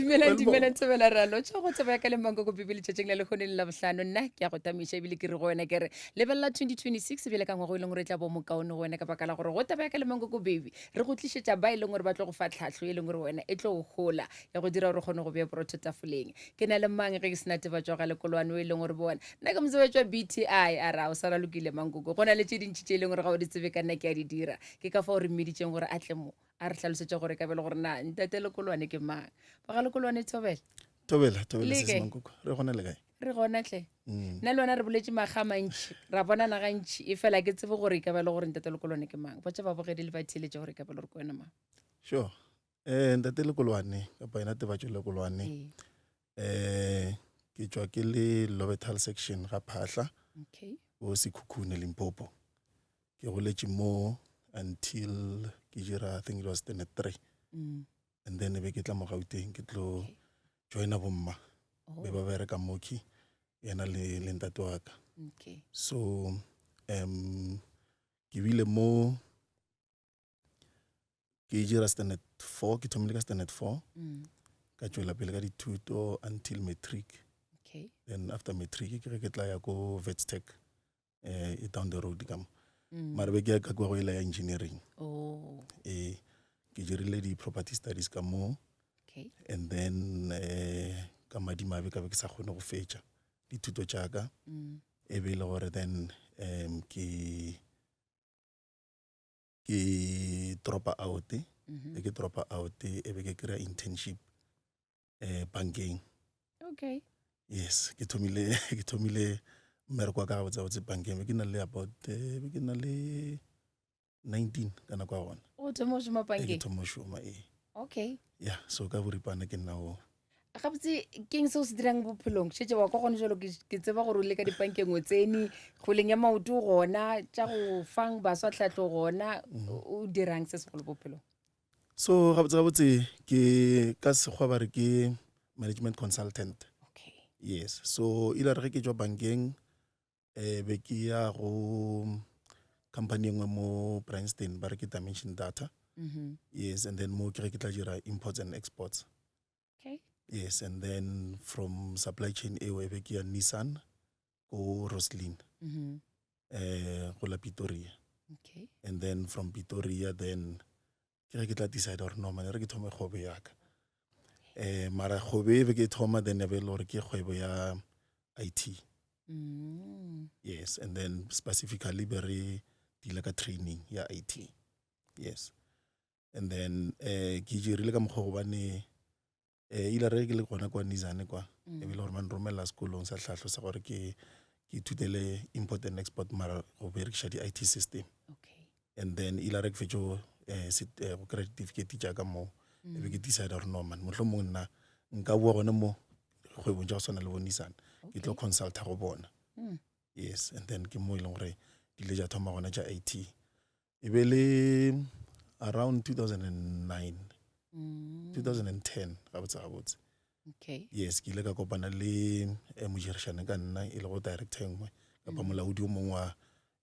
Dumelang, dumelang, thobela re a lotšha go tseba ya ka le mankoko bibi letšatšing la lehono le labohlano. Nna ke a go tamiša ebile ke re go wena ke re lebelela 2026 bjale ka ngwaga o e leng gore e tla bo mokaone go wena ka baka la gore go taba ya ka le mankoko baby re go tlišetša ba e leng gore ba tlo go fa tlhahlo e leng gore wena e tlo go hola ya go dira gore o kgone go bea borotho tafoleng. Ke na le mang ge ke sena tebatšwa ga lekolwane o e leng gore bona nna ke motseba tšwa BTI a re a o sa ralokile mankoko go na le tše dintši tše e leng gore ga o di tsebe ka nna ke a di dira ke ka fao re mmiditšeng gore a tle mo a re hlalosetše gore ka bele gore na ntate lekolwane ke mang. Baga lekolwane thobela. Thobela, thobela se semankoko. Re gona le kae? Re gona tle. Nna le wena re boletše makga a mantši, ra bonana gantši, e fela ke tsebe gore e ka ba le gore ntate lekolwane ke mang. Botša babogedi le batheeletše gore e ka ba le gore ke wena mang. Sure. Eh ntate lekolwane kapa yena Tebatšo lekolwane. Eh ke tšwa ke le Lobetal section ga Phahla. Okay. Go Sekhukhune Limpopo. Ke goletše mo until ke dira I think it was standard 3. And then be ke tla mo Gauteng ke tlo joina bomma. Oh. Be ba bereka moki yena le le ntate wa ka. Okay. So ke bile mo ke dira standard 4 ke thomile ka standard 4 ka tšwela pele ka dithuto until matric. Okay. Then after matric ke ge ke tla ya ko Vetstech e down the road ka mo. Mara be ke ya ka kwa go ela ya engineering. Oh. Ke dirile di-property studies ka mo. Okay. And then ka madimabe ka be ke sa kgone go fetša dithuto tša ka. E be e le gore then ke dropa out. E ke dropa out e be ke kry-a internship bankeng. Okay. Yes, ke thomile ke thomile mmereko wa ka gabotse gabotse bankeng be ke na le about be ke na le 19 ka nako ya gona. O thoma go šoma Ke bankeng? thoma go šoma ee. Okay. Yeah, so ka boripana ke nna o. Gabotse keng seo se dirang bophelong? Šetše wa kwa gone jalo ke tseba gore o le ka dipankeng o tsene, kgweleng ya maoto gona, tša go fang baswa tlhahlo gona, o dirang se segolo bophelong? So gabotse gabotse ke ka sekgwa ba re ke management consultant. Okay. Yes, so ile re ge ke tšwa bankeng be ke ya go company e nngwe mo Bryanston ba re ke Dimension Data. Yes, and then mo ke ge ke tla dira imports and exports. Okay. Yes, and then from supply chain eo e be ke ya Nissan ko Roslyn. Go la Pretoria. Okay. And then from Pretoria then ke ge ke tla decide gore no man re ke thome kgwebo ya ka. Mara kgwebo e be ke thoma then ya be e le gore ke kgwebo ya IT. Yes, and then specifically be re deala ka training ya IT. Yes. And then ke dirile ka mokgwa gobane ile re ke le gona kwa Nissan kwa e be le gore ba nromela sekolong sa tlhahlo sa gore ke ithutele import and export mara go berekiša di-IT system. Okay. And then ile re ke fetšo go kry-a certificate tša ka moo e be ke decide gore no man mohlomong nna nka boa gone mo kgwebong tša go swana le bo Nissan ke tlo consulta go bona. Yes, and then ke mo e leng gore di ile tša thoma gona tša IT. E be le around 2009 2010 gabotse gabotse. Okay. Yes, ke ile ka kopana le modirišane ka nna e le go director e nngwe kapa molaodi o mongwe wa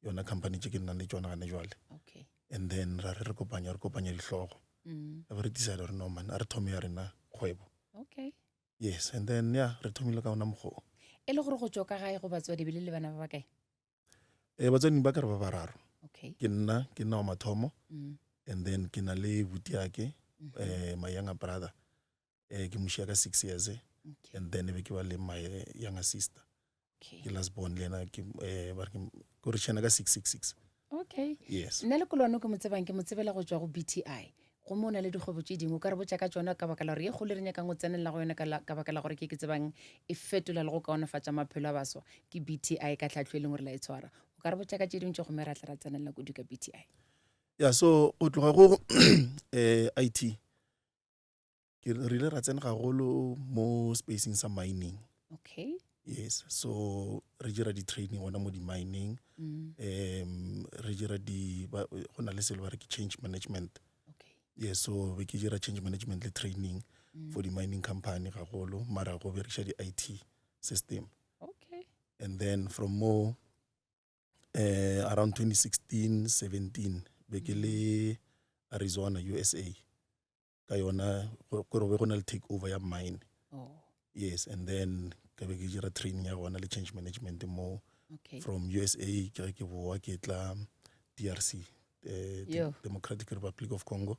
yona company tše ke nnang le tšona gane jwale. Okay. And then ra re re kopanya re kopanya dihlogo. Ra be re decide gore no man a re thome ya rena kgwebo. Okay. Yes, and then yeah re thomile ka ona mokgwa o. E le gore go tšwa ka gae go batswadi bile le bana ba ba kae? Batswadi ba ka re ba bararo. Okay. Ke nna ke nna wa mathomo. And then ke na le butiake my younger brother. Ke mo šia ka 6 years. Okay. And then e be ke ba le my younger sister. Okay. Ke last born le yena ke ba re ke ko re tšhena ka 666. Okay. Yes. Nna le kolwane ke mo tsebang ke mo tsebela go tšwa go BTI. Gomme o na le dikgwebo tše dingwe o ka re botša ka tšona ka baka la gore ye kgolo re nyakang go tsenelela go yona ka baka la gore ke ke tsebang e fetola le go kaonafatša maphelo a baswa ke BTI ka tlhahlo e leng gore la e tshwara. O ka re botša ka tše dingwe tše gomme ra tla ra tsenelela kudu ka BTI. Yeah, so go tloga go IT ke re ile ra tsena gagolo mo spacing sa mining. Okay. Yes, so re dira di-training gona mo di-mining. Re dira di go na le selo ba re ke change management. Okay. Yes, so be ke dira change management le training for di-mining company gagolo mara go berekiša di-IT system. Okay. And then from mo around 2016 17 be ke le Arizona USA. Ka yona gore be go na le take over ya mine. Oh. Yes, and then ka be ke dira training ya gona le change management mo. Okay. From USA ke ge ke boa ke tla DRC, Yo. Democratic Republic of Congo,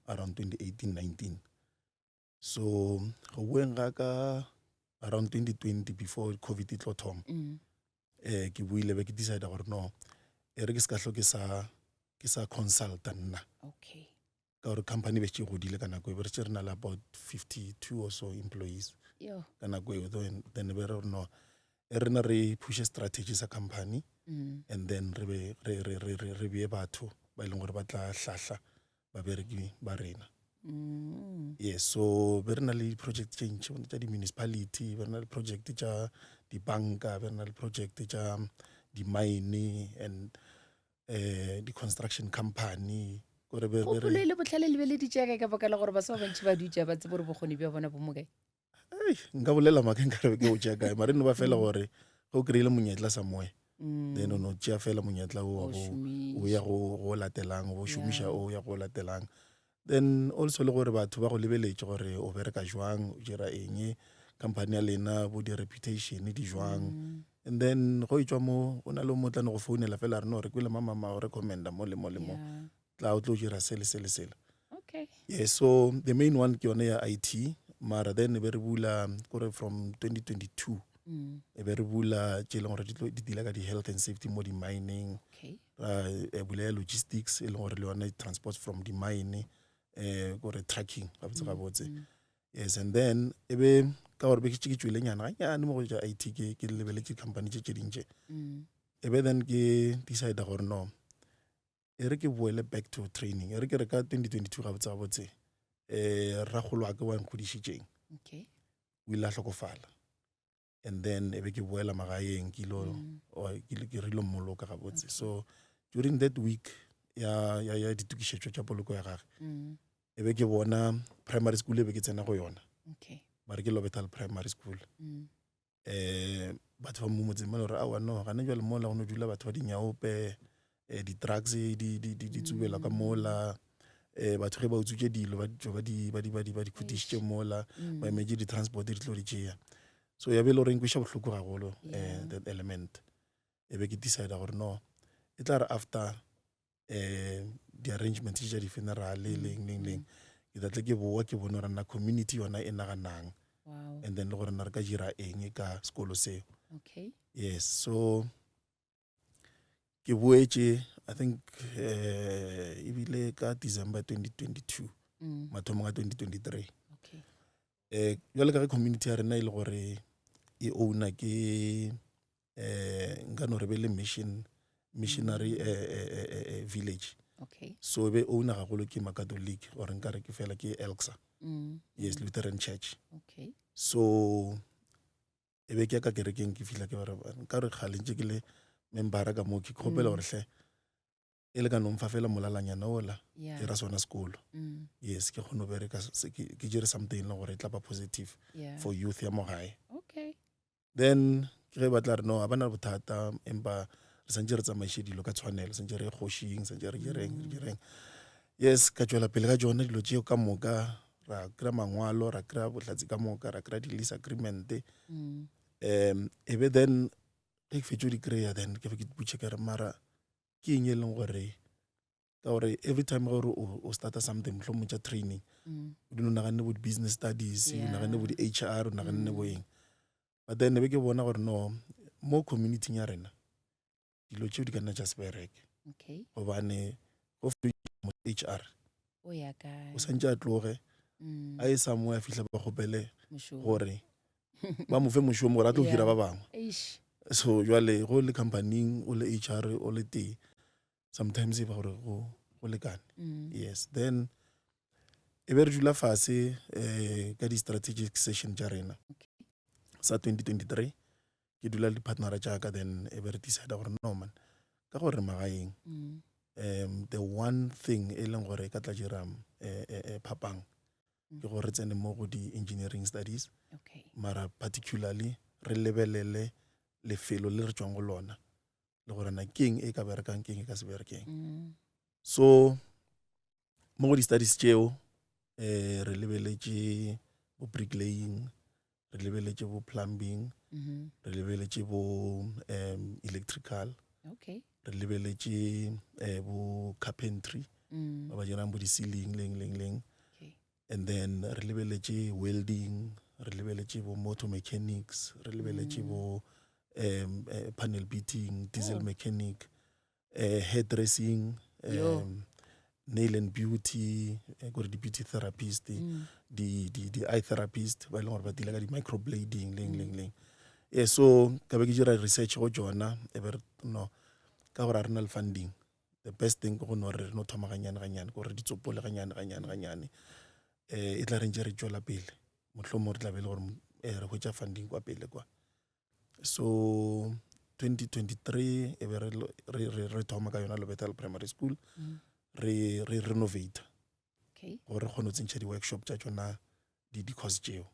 around 2018-19. So go boeng ga ka around 2020 before COVID e tlo thoma, ke buile be ke decide gore no, e re ke se ka hlo ke sa consulta nna. Okay. Ka gore company be šetše e godile ka nako e, be re šetše re na le about 52 or so employees Yo. ka nako eo. Then be re gore no, e rena re pushe strategy sa company, and then re be re bee batho ba e leng gore ba tla hlahla babereki ba rena. Yes, so be re na le di-project tše ntši tša di-municipality, be re na le project tša dibanka, be re na le project tša di-mine and di-construction company. Kore be Kgopolo re e le bohlale le be le ditše kae ka baka la gore baswa ba bantši ba dutše ba tsebe gore bokgoni bja bona bo mo kae? Ei, nka bolela maaka nka re ke o tšea kae, mara e no ba fela gore ge o kry-ile monyetla somewhere, then o no tšea fela monyetla o wa O go šomiša. o ya go latelang, o bo šomiša o ya go latelang. Then also le gore batho ba go lebeletše gore o bereka jwang, o dira eng, company ya lena bo di-reputation di jwang. And then go etšwa mo, o na le o motla no go founela fela a re no re kwele mama ma o recommenda mo le mo le mo. Yeah. Tla o tlo dira sele sele sele. Okay. Yeah, so the main one ke yone ya IT, mara then e be re bula kore from 2022. E be re bula tše e leng gore di tlo di deala ka di-health and safety mo di-mining. Okay. Ra e bula ya logistics e leng gore le yone transport from di-mine, kore trucking gabotse gabotse. Yes, and then e be ka gore be ke ke tšwele nyana ganyane mo go tša IT, ke lebeletše company tše tše ding tše. E be then ke decide gore no, e re ke boele back to training. E re ke re ka 2022 gabotse gabotse, rragolo wa ka wa nkgodišitšeng. Okay. O ile a hlokofala. And then e be ke boela magaeng, ke ilo, or ke ile, ke rile mmoloka gabotse. Okay. So during that week ya ditokišetšo tša poloko ya gagwe, e be ke bona primary school e be ke tsena go yona. Okay. Ba re ke Lobetal Primary School. Batho ba mo motseng ba le gore, aowa, no, gane jwale mola go no dula batho ba dinyaope, di-drugs di tsubelwa ka mola. Batho ge ba utswitše dilo, ba tšwa ba di khutišitše mola, ba emetše di-transport di tlo di tšea. So ya be e le gore e nkweša bohloko gagolo, that element. E be ke decide gore no, e tla re after di-arrangements tša di-funeral le leng, leng, leng, ke tla tle ke boa ke bone gore na community yona e naganang. Wow. And then le gore na re ka dira eng ka sekolo seo. Okay. Yes, so ke boetše, I think, ebile ka December 2022, mathomong a 2023. Okay. Jwale ka ge community ya rena e le gore e owner ke, nka no re be le missionary, village. Okay. So be owner gagolo ke Makatoliki, or nka re ke fela ke ELCSA. Yes, Lutheran Church. Okay. So e be ke ya ka kerekeng ke fihla ke ba re, nka re kgale ntše ke le membera ka moo, ke kgopela gore hle e le ka no mfa fela molalanyana ola, Yeah. ke ra sona sekolo. Yes, ke kgone ho bereka se, ke jere something le gore e tla ba positive Yeah. for youth ya mo gae. Okay. Then ke ge ba tla re no, ha bana bothata, empa re santse re tsamaishe dilo ka tshwanelo, santse re ye kgošing, santse re direng, re direng. Yes, ka tšwela pele ka tšona dilo tšeo ka moka, ra kry-a mangwalo, ra kry-a bohlatse ka moka, ra kry-a di-lease agreement. E be then ge ke fetše go di kry-a, then ke be ke botše ka re mara ke eng e leng gore, ka gore every time gore o starta something, mohlomong tša training, o dula o naganne bo di-business studies, o naganne bo di-H R, o naganne bo eng. But then be ke bona gore no, mo community ya rena dilo tšeo di ka nna tša se bereke. Okay. Gobane go HR, O ya kae? o santse a tloge, a ye somewhere a fihla ba kgopele Mošomo. gore ba mo fe mošomo gore a tlo hira ba bangwe. Eish. So jwale go le company-ing o le HR o le tee, sometimes e ba gore go lekane. Yes, then e be re dula fase, ka di-strategic session tša rena. Okay. Sa 2023 ke dula le di-partnera tša ka, then e be re decide gore no man, ka gore magaeng, the one thing e leng gore e ka tla dira, phapang, ke gore re tsene mo go di-engineering studies. Okay. Mara particularly re lebelele lefelo le re tšwang go lona, le gore na keng e ka berekang, keng e ka se berekeng. So mo go di-studies tšeo um re lebeletše bo bricklaying re lebeletše bo plumbing mm-hmm. re lebeletše bo um electrical okay re lebeletše um bo carpentry mm. ba ba dirang bo di-ceiling leng leng leng okay. and then re lebeletše welding re lebeletše bo motor mechanics re lebeletše mm. bo um uh, panel beating diesel oh. mechanic uh, hairdressing um, nail and beauty eh, kore di-beauty therapist mm. di-eye therapist ba e leng gore ba dila ka di-microblading leng leng leng e so ka be ke dira research go tsona e be no ka gore a re na le funding the best thing ke go no re re no thoma ganyane ganyane gore di tsopole ganyane ganyane ganyane um e tla re ntse re tswela pele mohlomong re tla be e le gore eh, re hwetša funding kwa pele kwa so 2023 e be re, re, re, re thoma ka yona Lobethal Primary School mm. re re renovate okay. gore re kgone go tsentšha di-workshop tša tšona di-course tšeo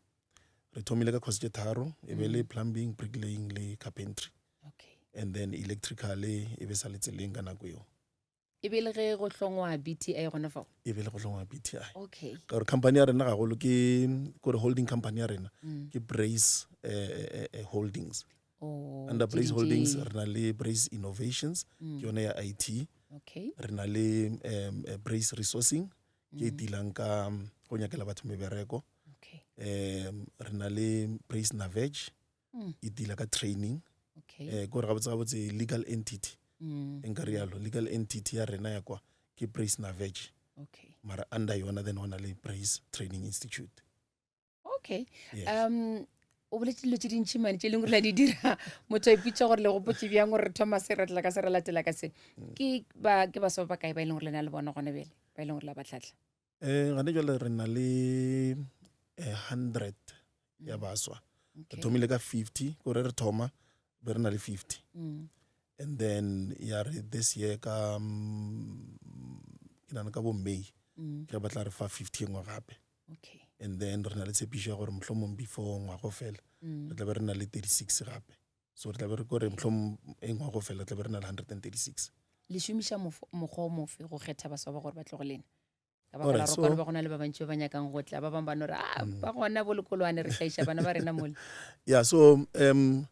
re thomile ka course tše tharo e be le mm. plumbing bricklaying le carpentry okay. and then electrical e be sa le tseleng ka nako eo E be le ge go hlongwa BTI gona fao? E be le go hlongwa BTI. Okay. Ka gore company ya rena gagolo ke kore holding company ya rena mm. ke Brace eh, eh, eh, Holdings. Oh, Under Brace tše Holdings dintši. re na le Brace Innovations Mm. ke yone ya IT. Okay. Re na le um, Brace Resourcing ke e Mm. dealang ka go nyakela batho mebereko. Okay. Um, re na le Brace Naveg Mm. e deala ka training. Okay. Eh, kore gabotse gabotse legal entity Mm. nka rialo legal entity ya rena ya kwa ke Brace Naveg Okay. mara under yona then go na le Brace Training Institute. Okay. Yes. Um o boletse dilo tse dintšhi mane tse e leng gore la di dira motho a ipitša gore le gopotse bjang gore re thoma se re tla ka se re latela ka se Mm. ke ba ke baswa ba kae ba e leng gore le na le bona gone bjale ba e leng gore la ba tlhatlha Eh gane jwale re na le 100 ya mm. baswa. Re thomile ka 50 kore re thoma be re na le 50. Mm. And then ya re this year ka mm, ke nana ka bo May mm. ke batla re fa 50 e nngwe gape. Okay. And then re na le tshepišo ya gore mohlomong before ngwago fela mm. re tla be re na le 36 gape. So re tla be re kore mohlomong e ngwago fela re tla be re na le 136. Le šomiša mokgwa o mofe go kgetha baswa ba gore ba tle go lena? ka baka la gore ba go na le ba bantši ba ba nyakang go tla ba bangwe ba no re a ah, mm. ba gona bo lekolwane re tlaiša bana ba rena mole ya so um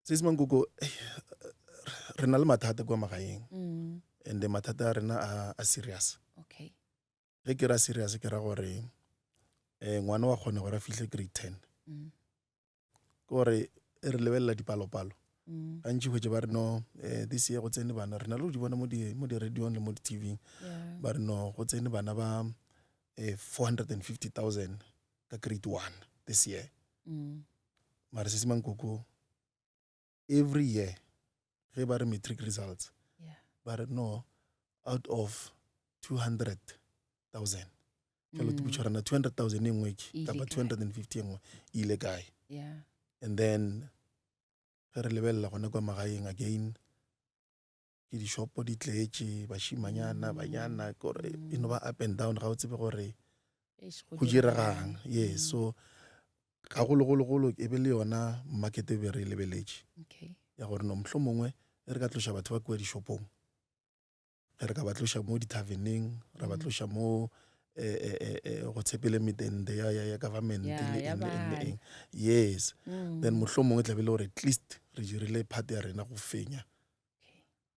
se se mankoko eh, re na le mathata kwa magaeng mm. and mathata a rena a serious okay ge ke ra serious ke ra gore um ngwana wa kgona gore a fihle grade 10 mm. Ke gore e re lebelela dipalopalo mm. gantši hwetše ba re no um this year go tsene bana re na le go di bona mo di-radiong le mo di-tvng ba re no go tsene bana ba um eh, 450 000 ka grade one this year mm. mare se se mankoko every year ge ba re matric results ba re no out of 200 000 jalo mm. tshwarana 200 000 e nngwe ke kapa 250 e nngwe e ile kae and then ge re lebelela gona kwa magaeng again ke dishopo di tletše bašimanyana mm. banyana kore e no mm. ba up and down ga o tsebe gore go diregang ye mm. so gagologologolo e be le yona market e be re e lebeletše ya gore no mohlomongwe mongwe e re ka tloša batho ba kua dishopong ge re ka ba tloša mo dithaveneng ra ba tloša mo eh, eh, eh, go tshepele metente ya, ya, ya government le eng le eng le eng yes then mohlomongwe tla be le gore at least re dirile part ya rena go fenya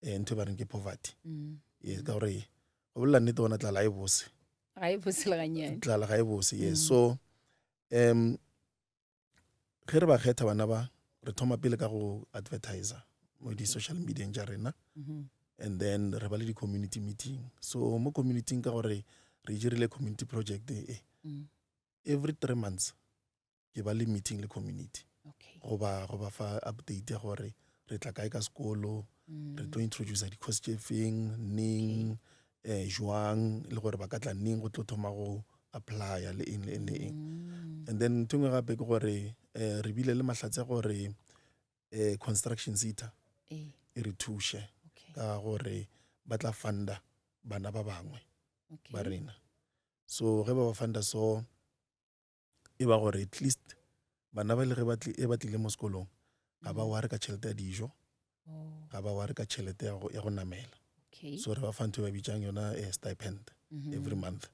um ntho e ba reng ke poverty yes ka gore go bolela nnete gona tlala e bose ga e bose le gannyane tlala ga e bose yes so um ge re ba kgetha bana ba re thoma pele ka go advertiser mo di-social medieng tša rena mm-hmm. and then re ba le di-community meeting so mo communityng ka gore re dirile community project e mm. every three months ke ba le meeting le community okay. goba go ba fa update ya gore re tla kae ka sekolo mm. re tlo introduce di-course tše feng neng okay. eh, jwang le gore ba ka tla neng go tlo thoma go applya le eng le eng le eng mm. and then ntho e nngwe gape ke gore um re bile le mahlatse a gore um construction seta e e re thuše okay. ka gore ba tla funda bana ba bangwe okay. ba rena so ge ba ba funda so e ba gore at least bana ba le ge e ba tlile mo sekolong ga ba mm. ware ka tšhelete ya dijo oh. ga ba ware ka tšhelete ya go namela okay. so re ba fa ntho e ba bitsang yona eh, stipend mm -hmm. every month.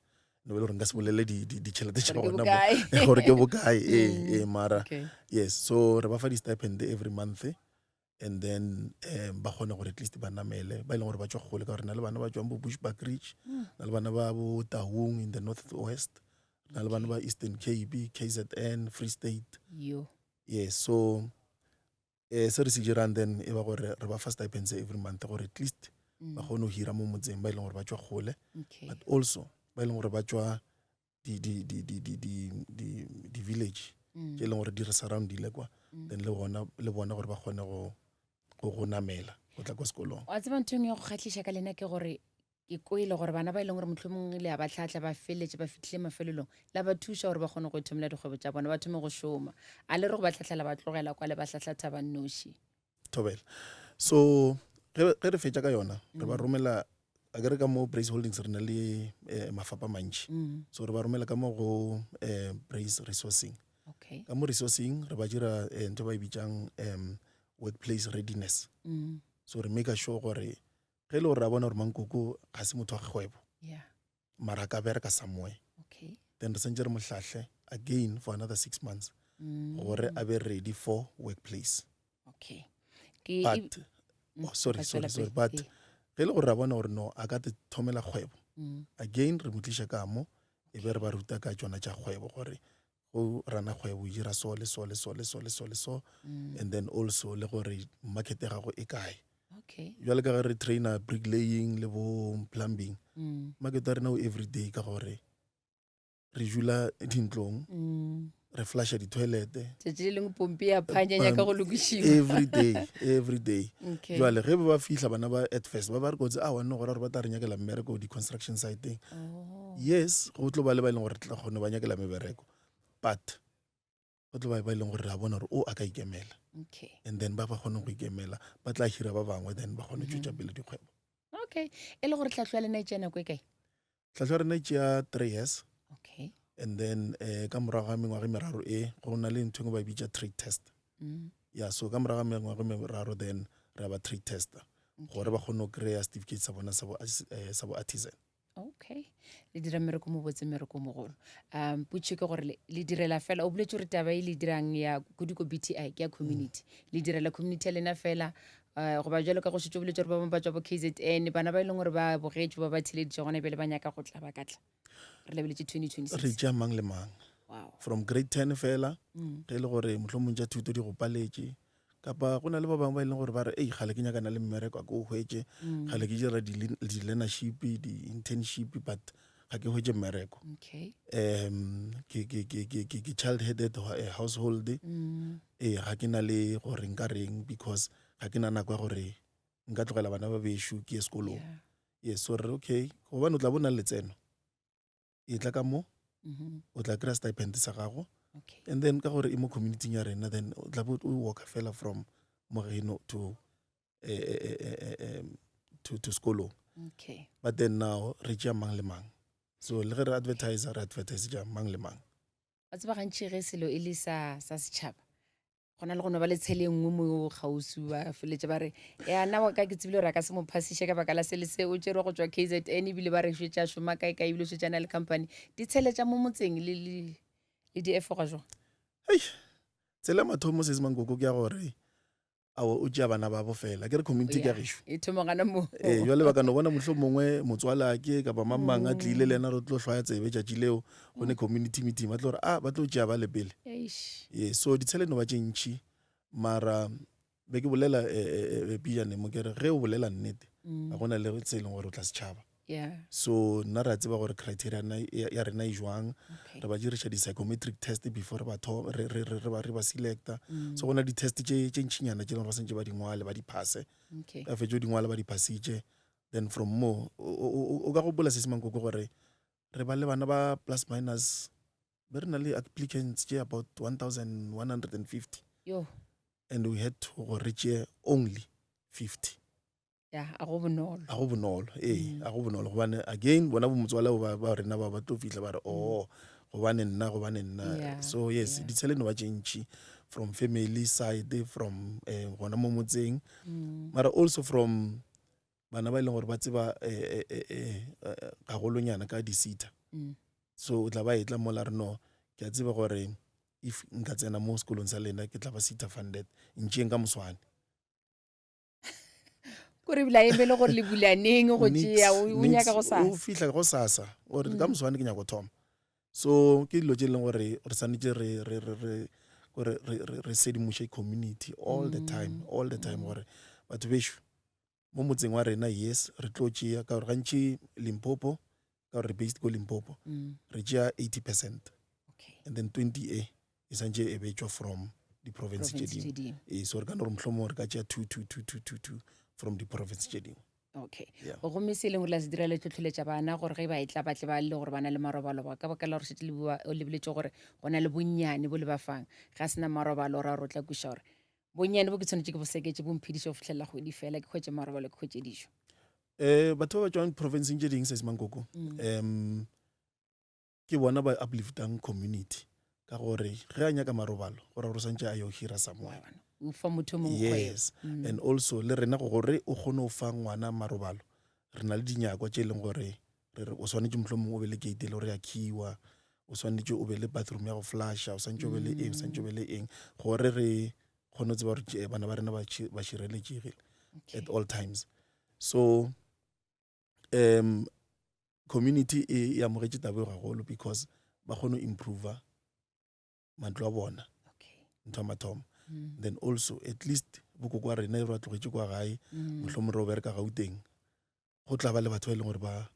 No be le gore nka se bolele ditšhelete tša Gore ke gona mo bokae. gore ke bokae ee ee mara Okay. yes so re ba fa di-stipend every month and then ba kgone gore at least ba namele ba e leng gore ba tswa kgole ka gore na le bana ba tswang bo Bushbuckridge na le bana ba bo Taung in the north west na le bana ba Eastern Cape KZN Free State Yo. yes so eh se re se dirang then e ba gore re ba fa stipends every month gore at least ba kgone go hira mo motseng ba e leng gore ba tswa kgole Okay. but also ba e leng gore ba tswa di di di di di di di di village tše e leng gore di re surroundile kwa then le bona le bona gore ba kgone go go go namela go tla kwa sekolong wa tseba ntho engwe ya go kgatlhiša ka lena ke gore ke kwele gore bana ba e leng gore mohlomongwe le a ba tlhatla ba feletse ba fitlhile mafelelong la ba thuša gore ba kgone go ithomela dikgwebo tša bona ba thome go šoma a le re go ba tlhatlhela ba tlogela kwa le ba hlahlatha ba nnoši thobela so ge ge re fetša ka yona re ba romela a ke re ka mo Brace Holdings re na le eh, mafapa a mantši so re ba romela ka mo go eh, Brace Resourcing okay ka mo resourcing re ba dira eh, ntho ba e bitsang workplace readiness so re make sure gore ge e le gore ra bona gore mankoko ga se motho wa kgwebo yeah mara a ka bereka somewhere okay then re santse re mo hlahle again for another 6 months gore a be ready for workplace okay ke but oh, sorry ka sorry tswela sorry pele. but Ee. ge e le gore ra bona gore no a ka te thomela kgwebo again re mo tliša ka mo e be re ba ruta ka tšona tša kgwebo gore go rana kgwebo o dira so le so le so le so le so le so and then also le gore market ya gago e kae okay jwale ka ge re trainer bricklaying le bo plumbing market ya rena o everyday ka gore re dula dintlong re flusha di-toilet tšatši le lengwe pompi ya phanya nyaka go lokišiwa every day every day okay jwale ge ba ba fihla bana ba at first ba ba re kotsi a wanne gore gore ba tla re nyakela mmereko di-construction siteng oh. yes go tlo ba le ba e leng gore re tla kgone ba nyakela mebereko but go tlo ba ba e leng gore re a bona gore o a ka ikemela okay and then ba ba kgone go ikemela ba tla hira ba bangwe then ba kgone go tšwetša pele dikgwebo okay e le gore tlhahlo ya lena e tšea nako e kae tlhahlo ya rena e tšea 3 years okay and then ka morago ga mengwaga e meraro e go na le ntho e nngwe ba e bitša trade test ya so ka morago ga mengwaga e meraro then re a ba trade tester gore ba kgone go kry-a certificate sa bona sa bo sa bo artisan okay le dira mmereko mo botse mmereko o mogolo potšo ke gore le direla fela o boletse gore taba e le dirang ya kudu ko BTI ke ya community le direla community ya lena fela goba jalo ka go šetše o boletse gore ba bangwe ba tswa bo KZN bana ba e leng gore ba bogetše ba ba theleditše gona bjale ba nyaka go tla ba ka tla re lebeletše 2026 re tšea mang le mang wow from grade 10 fela ge e le gore mohlomong tša thuto di go paletše kapa go na le ba bangwe ba e leng gore ba re ei gale ke nyakana le mmereko a ke o hwetše gale ke dira di-learnership di-internship but ga ke hwetše mmereko okay ke child headed household ee ga ke na le gore nka reng because ga ke na nako ya gore nka tlogela bana ba bešo ke ye sekolong yes so re okay gobane o tla bo o na le letseno e tla ka mo o tla kry-a stipend sa gago okay and then ka gore e mo community ya rena then o tla bo o walka fela from mogeno to to sekolong okay but then now re tšea mang le mang so le ge re advertise re advertise tša mang le mang wa tseba gantši ge selo e le sa sa setšhaba go na le go no ba le tshele e nngwe mo kgauswi ba feletse ba re ya nna wa ka ke tsebile gore a ka se mo phasiše ka baka la se le se o tšerwe go tšwa KZN ebile ba re šetše a šoma kae kae ebile o šetše a na le company ditshele tša mo motseng le le le di efoga jwang hei tsela ya mathomo se se mankoko ke ya gore ao o tšea bana babo fela ke re community ke ya gešo e thoma gana mo ee jwale ba ka no bona mohlho mongwe motswala ke kapa mang mang a tlile le yena re tlo hlwaya tsebe tšatši leo go ne community meeting ba tlo gore a ba tlo tšea ba le pele Eish. ee so ditshele no ba tše ntšhi mara be ke bolela pijane mo ke re ge o bolela nnete ga gona le se e leng gore o tla setšhaba yeah so nna re a tseba gore criteria ya rena e jwang okay re ba diriša di-psychometric test before re ba re re re re ba re ba selecta so go na di-test tše tše ntšhinyana tše leng gore ba santse ba di ngwale ba di passe okay ba fetše go di ngwala ba di passitše then from mo o ka gopola se se mankoko gore re ba le bana ba plus minus be re na le applicants tše about 1150 yo and we had to gore re tšee only 50 ya a go bonolo a go bonolo ee a go bonolo gobane again bona bo motswala ba ba rena ba ba tlo fihla ba re oh gobane nna gobane nna so yes ditshele no ba tše ntši from family side from gona mo motseng mara also from bana ba e leng gore ba tseba gagolonyana ka disita. So o tla ba etla mola re no ke a tseba gore if nka tsena mo sekolong sa lena ke tla ba SETA funded, ntšeeng ka moswane. Kore ebile a emele gore le bulaneng go tšea, o nyaka go sasa. O fihla go sasa o re ka moswane ke nyaka go thoma. So ke dilo tše e leng gore re swanetše re re re re gore re re re sedimoše community all the time, all the time gore batho bešo mo motseng wa rena yes re tlo tšea ka gore gantši Limpopo ka gore re based ko Limpopo re tšea 80% and then 20 e e santše e betšwa from di-province tše dingwe. Ee, so re ka no re mohlomongwe re ka tšea 2 2 2 2 2 2 from di-province tše dingwe. Okay. Gomme se e leng gore la se dira le tlhotlholetša bana gore ge ba etla ba tle ba le gore ba na le marobalo ba ka baka la gore šetše le bua o lebeletše gore go na le bonnyane bo le ba fang ga se na marobalo ra gore o tla kweša gore bonnyane bo ke tshwanetše ke bo seketše bo mphediše go fitlhelela kgwedi fela ke hwetše marobalo ke hwetše dijo. Um batho ba ba tšwang provinceng tše dingwe sesi Mankoko um ke bona ba upliftang community ka gore ge a nyaka marobalo go ra gore o santše a yo hira somewhere. O fa motho mongwe kgwebo. Yes, and also le rena gore o kgone go fa ngwana marobalo re na le dinyakwa tše e leng gore re re o swanetše mohlomongwe o be le gate e le gore ya khiwa, o swanetše o be le bathroom ya go flusha, o swanetše o be le eng, o swanetše o be le eng gore re kgone go tseba gore bana ba rena ba šireletšegile at all times. So um community e amogetše taba eo gagolo because ba kgone go improve mantlo a bona ntho ya mathomo. Then also at least bokoko wa rena e re ba tlogetše kwa gae mohlomong re o bereka Gauteng go tla ba le batho ba e leng gore ba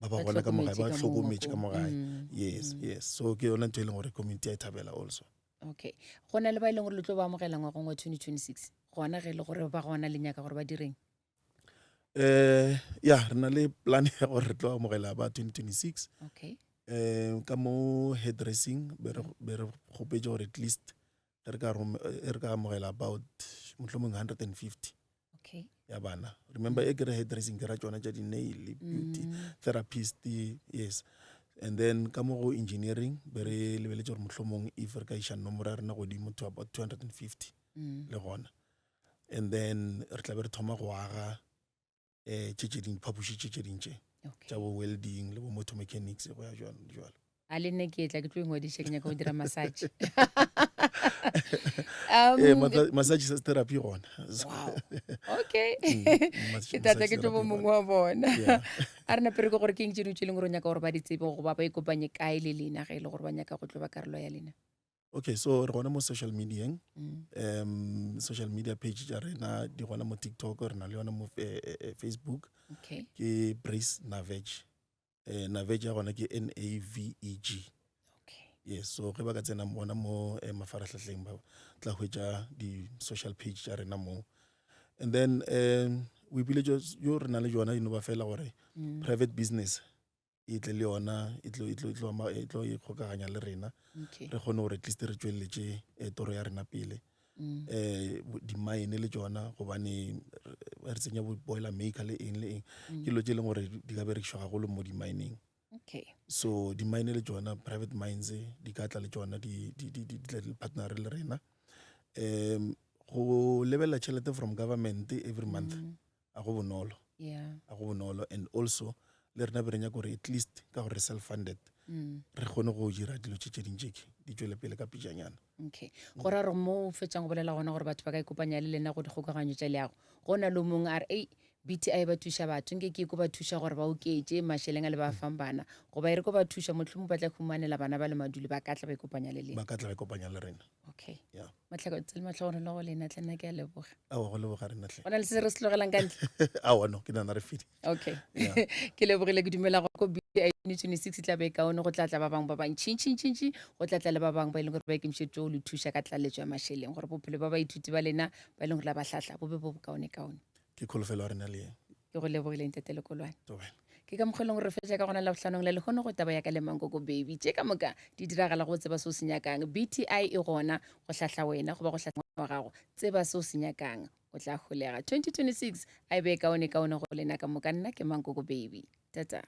ba ba gona ka mo gae ba hlokometše ka mo gae. Yes, yes, so ke yona ntho e leng gore community ya e thabela also. Okay, go na le ba e leng gore le tlo ba amogela ngwageng wa 2026 gona ge e le gore ba gona le nyaka gore ba direng? Eh ya, re na le plan ya gore re tlo amogela ba 2026. Okay. Eh ka mo hairdressing be re be re kgopetše gore at least re ka re ka amogela about mohlomong 150 okay ya bana. Remember e ke re hairdressing ke ra tšona tša di-nail, beauty therapist, yes. And then ka mo go engineering be re lebeletše gore mohlomong if re ka iša nomoro ya rena godimo to about 250 le gona. And then re tla be re thoma go aga um tše tše ding diphapoši tše tše ding tše tša bo welding le bo motor mechanics go ya jwalo le jwalo. A le nne ke tla ke tlo ingwadiša ke nyaka go dira massage. Ee, massage therapy gona. Wow. Okay. Ke tla tla ke tlo bo mongwe wa bona. A re napere ke gore ke eng tše dingwe tše e leng gore o nyaka gore ba di tsebe goba ba ikopanye kae le lena ge e le gore ba nyaka go tlo ba karolo ya lena? Okay, so re gona mo social medieng. Social media page tša rena di gona mo TikTok, re na le yona mo Facebook. Okay. Ke Brace Naveg. Naveg ya gona ke N A V E G. Okay. Yes, so ge ba ka tsena gona mo mafarahlahleng ba tla hwetša di social page tša rena mo. And then boipiletšo jo re na le jona e no ba fela gore private business e tle le yona e tlo e tlo e tlo e tlo ikgokaganya le rena re kgone gore at least re tšweletše eh, toro ya rena pele eh di-mine le tšona gobane re tsenya bo boiler maker le eng le eng ke dilo tše e leng gore di ka berekišwa gagolo mo di-mineng. Okay. So di-mine le tšona private mines di ka tla le tšona di di di di tla di partner le rena. Go lebelela tšhelete from government every month a go bonolo. Yeah. A go bonolo and also le rena be re nyaka gore at least ka gore re self funded re kgone go dira dilo tše tše dintši di tšwele pele ka pejanyana. Okay. Go ra gore mo o fetšang go bolela gona gore batho ba ka ikopanya le lena go dikgokaganyo tša leago, go na le o mongwe a re ei BTI ba thuša batho nke ke ko ba thuša gore ba oketše mašeleng a le ba fang bana goba e re ko ba thuša mohlomong ba tla humanela bana ba le madule ba ka tla ba ikopanya le lena. Ba ka tla ba ikopanya le rena. Okay. Yeah. Matlhako tse le matlhogonolo go lena tle nna ke a leboga. Aowa go leboga rena tle. Go na le se re se tlogelang ka ntle? Aowa no ke nana re fedi. Okay. Ke lebogile ke dumela go ko BTI 2026 e tla be e kaone go tla tla ba bangwe ba bantšintšintšintši go tla tla le ba bangwe ba e leng gore ba ikemišeditše go le thuša ka tlaleletšo ya mašeleng gore bophelo ba baithuti ba lena ba e leng gore la ba hlahla bo be bo bokaonekaone. Ke kholofelo ya rena le yena. Ke go lebogile Ntate Lekolwane. Thobela. Ke ka mokgwa e leng gore re fetša ka gona Labohlanong la lehono go taba ya ka le Mankoko Baby. Tše ka moka di diragala go tseba se o se nyakang. BTI e gona go hlahla wena goba go hlahla ngwana wa gago. Tseba se o se nyakang, o tla holega. 2026 a e be e kaonekaone go lena ka moka. Nna ke Mankoko Baby. Tata.